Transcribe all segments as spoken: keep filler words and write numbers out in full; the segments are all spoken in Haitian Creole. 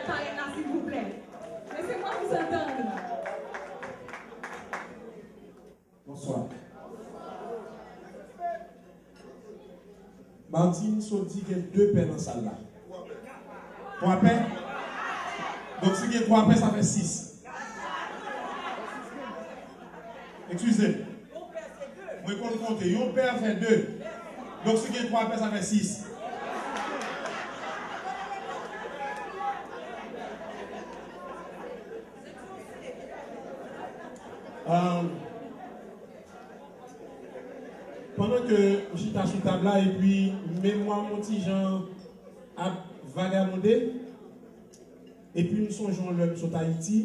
Parèt la, silvouplè. Laissez-moi vous entendre. Bonswa. Martine sot di gen de pè nan sal la. Twa pè? Donk si gen twa pè, sa fè sis. Eskize m. Mwen konn konte. Yon pè fè de. Donk si gen twa pè, sa fè sis. Pandan ke m chita sou tab la epi memwa m yon ti jan ap vagabonde, epi m sonje yon lè m sot Ayiti,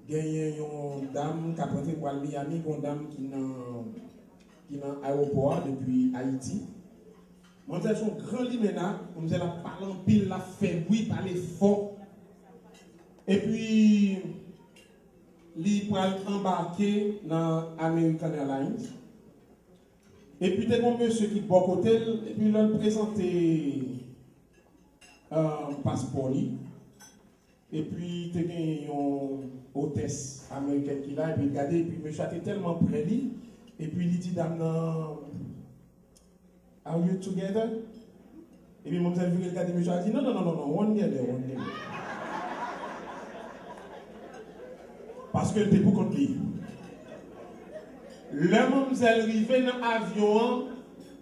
genyen yon dam k ap rantre pou al Miami, gen yon dam ki nan ki nan ayewopò a depi Ayiti. Manmzèl se yon gran limena, manmzèl ap pale anpil, l ap fè bri, pale fò. Epi li pral anbake nan American Airlines. Epi te gen yon mesye ki bò kote l, epi lè l prezante paspò li, epi te gen yon otès amerikèn ki la, epi l gade, epi mesye a te tèlman pre li, epi li di dam nan, Are you together? Epi manmzèl vire l gade mesye a di, non, non, non, non, non, one together, one together. Paske l te pou kont li. Lè manmzèl rive nan avyon an,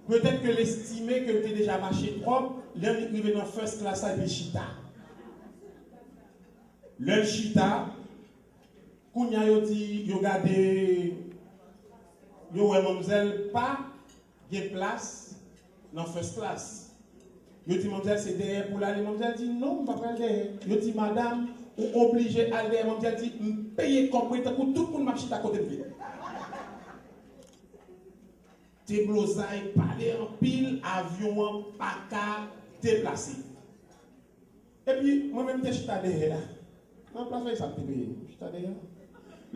petèt ke l estime ke l te deja mache twòp, lè l rive nan first class la epi l chita. Lè l chita, kounye a yo di, yo gade, yo wè manmzèl pa gen plas nan first class. Yo di manmzèl se dèyè pou l ale. Manmzèl di non, m pa pral dèyè. Yo di madam, ou oblije al dèyè. Manmzèl di m peye kòb mwen tankou tout moun, m ap chita kote m vle. Deblozay, pale anpil, avyon an pa ka deplase. Epi mwen menm m te chita dèyè a. Nan plas sa m te peye, m chita dèyè a.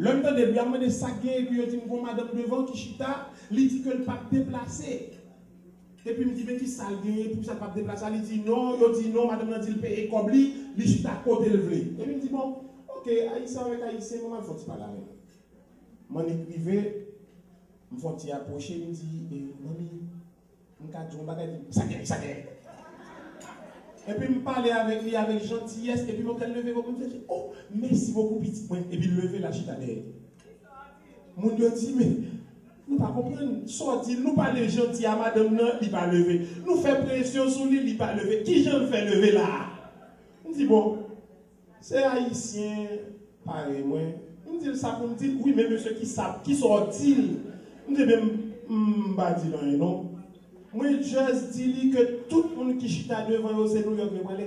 Lè m tande bri a, m mande sa k genyen, epi yo di m gon madanm devan ki chita, li di ke l p ap deplase. Epi m di men kisa l genyen, poukisa l p ap deplase a? Li di non, yo di non, madanm nan di l peye kòb li, li chita kote l vle. Epi m di bon, oke, ayisyen avèk ayisyen, bon, m al fè yon ti pale avè l. M annik rive, m fè yon ti apwoche, m di, e, manmi, m ka di w yon bagay, li di, sa gen, sa gen. Epi m pale avèk li avèk jantiyès, epi mwen fè l leve, m di, oh, mèsi bokou pitit mwen, epi l leve l al chita dèyè. Moun yo di, men, nou pa konprann, sa w di, nou pale janti a madanm nan, li pa leve. Nou fè presyon sou li, li pa leve. Kijan l fè leve la a? M di, bon, se ayisyen parèy mwen. M di l sa pou m di l, wi, men mesye ki sa, kisa w di l? M di, men m, m pa di l anyen non. Mwen just di li ke tout moun ki chita devan yo se Nouyòk yo prale.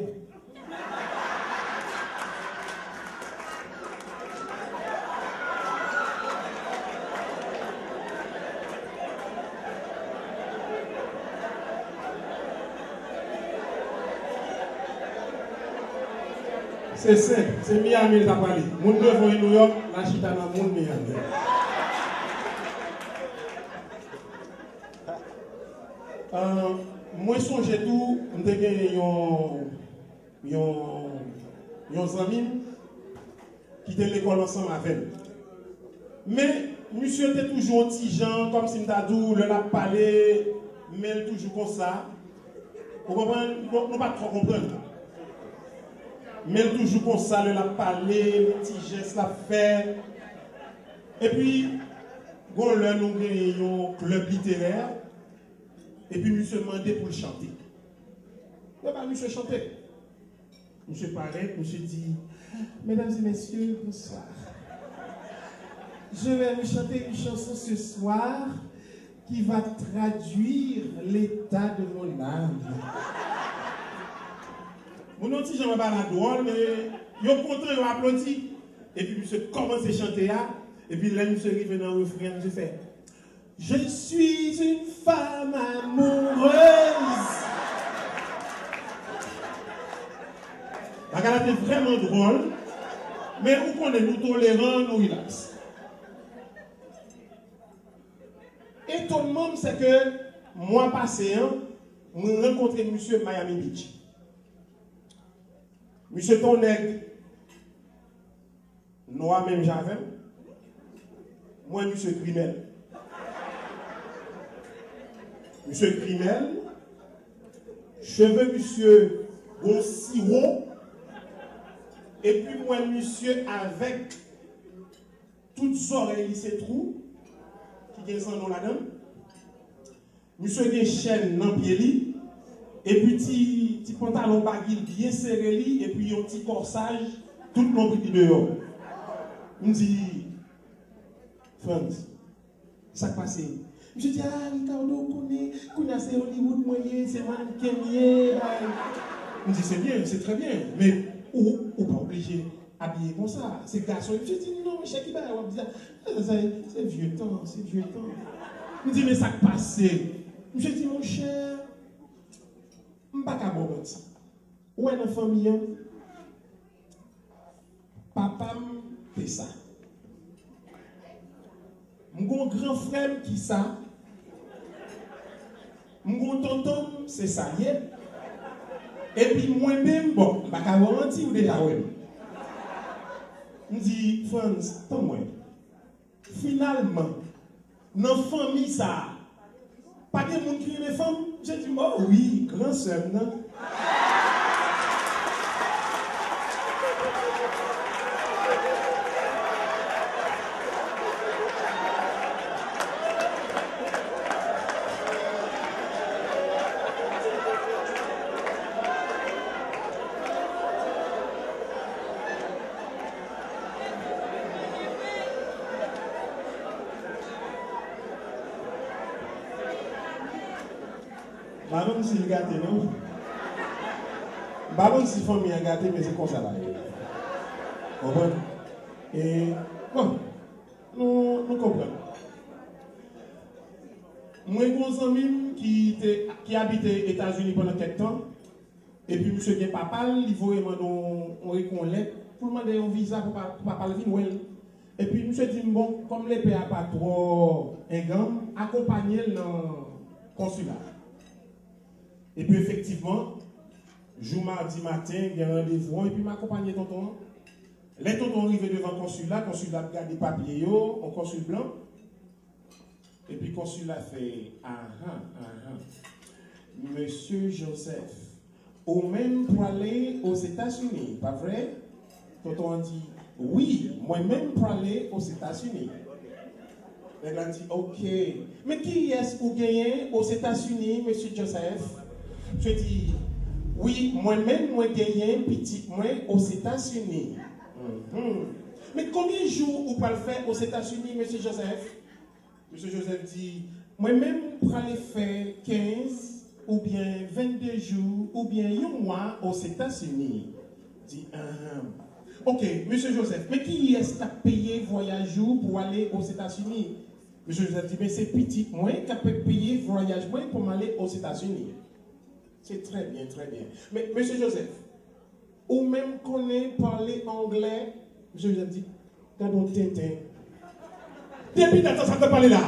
Se senp, se Miami l ta prale. Moun devan e Nouyòk, l a chita nan moun Miami. Mwen sonje tou, m te genyen yon yon yon zanmi m ki te lekòl ansanm avè m. Men misye te toujou yon ti jan, kòmsi m ta di w, lè l ap pale, men l toujou konsa. Ou konprann? Nou, nou pa t twò konprann. Men l toujou konsa lè l ap pale, ti jès l ap fè. Epi, gon lè nou genyen yon klèb literè, epi misye mande pou l chante. Yo ba misye chante. Misye parèt, misye di, Mesdames et messieurs, bonsoir. Je vais vous chanter une chanson ce soir qui va traduire l'état de mon âme. Moun nan ti jan wè bagay la dwòl, men yo kontan, yo aplodi. Epi misye kòmanse chante a, epi lè misye rive nan refren an, misye fè, Je suis une femme amoureuse. Bagay la te vrèman dwòl, men ou konnen nou toleran, nou rilaks. Etònman m se ke mwa pase an, mwen rankontre misye Miami Beach. Misye te yon nèg nwa menm jan avè m. Mwen, misye grimèl. Misye grimèl, cheve misye gon siwon, epi mwen, misye avèk tout zòrèy li se twou ki gen zanno ladan l. Misye gen chèn nan pye li, epi ti, ti pantalon bagi l byen sere li, epi yon ti kòsaj, tout lonbrit li deyò. M di, Frantz, sa k pase? Misye di, ah, Ricardo, ou konnen, kounye a se Hollywood mwen ye, se mannken m ye, bay. M di, se byen, se trè byen, men ou, ou pa oblije abiye konsa. Se gason. Misye di, non, monchè, ki bagay w ap di la? Se, se, se vye tan, se vye tan. M di, men sa k pase? Misye di, monchè, m pa ka ba w manti. Ou wè nan fanmi an, papa m te sa. M gon gran frè m ki sa. M gon tonton m, se sa l ye. Epi mwen menm, bon, m pa ka ba w manti, ou deja wè m. M di, Frantz, tann mwen. Finalman, nan fanmi sa a, pa gen moun ki renmen fanm? Misye di m, oh wi, gran sè m nan. M pa konn si l gate, non. M pa konn si fanmi an gate, men se konsa l ye. Konprann? E, bon, nou, nou konprann. Mwen gen yon zanmi m ki te, ki abite Etazini pandan kèk tan. Epi misye gen papa l, li voye mande yon, yon, yon lèt pou l mande yon viza pou pa, pou papa l vin wè l. Epi misye di m, bon, kòm lepè a pa twò enganm, akonpanye l nan konsila. Epi efektivman, jou madi maten, gen randevou an, epi m akonpanye tonton an. Lè tonton an rive devan konsila, konsila ap gade papye yo, yon konsil blan. Epi konsil la fè, ahan, ahan. Mesye Joseph, ou menm prale Ozetazini, pa vre? Tonton an di, wi, mwen menm prale Ozetazini. Nèg la di, ok. Men kiyès ou genyen Ozetazini, Mesye Joseph? Misye di, wi, mwen menm, mwen genyen pitit mwen Ozetazini. Mhm. Men konbyen jou ou pral fè Ozetazini, Mesye Joseph? Mesye Joseph di, mwen menm, m prale fè kenz oubyen vennde jou oubyen yon mwa Ozetazini. Di, ahan. Ok, Mesye Joseph, men kiyès k ap peye vwayaj ou pou w ale Ozetazini? Mesye Joseph di, men se pitit mwen k ap peye vwayaj mwen pou m ale Ozetazini. Se trè byen, trè byen. Men, Mesye Joseph, ou menm konnen pale anglè? Mesye Joseph di, gad yon tenten. Depi dat sa, sa k ap pale la?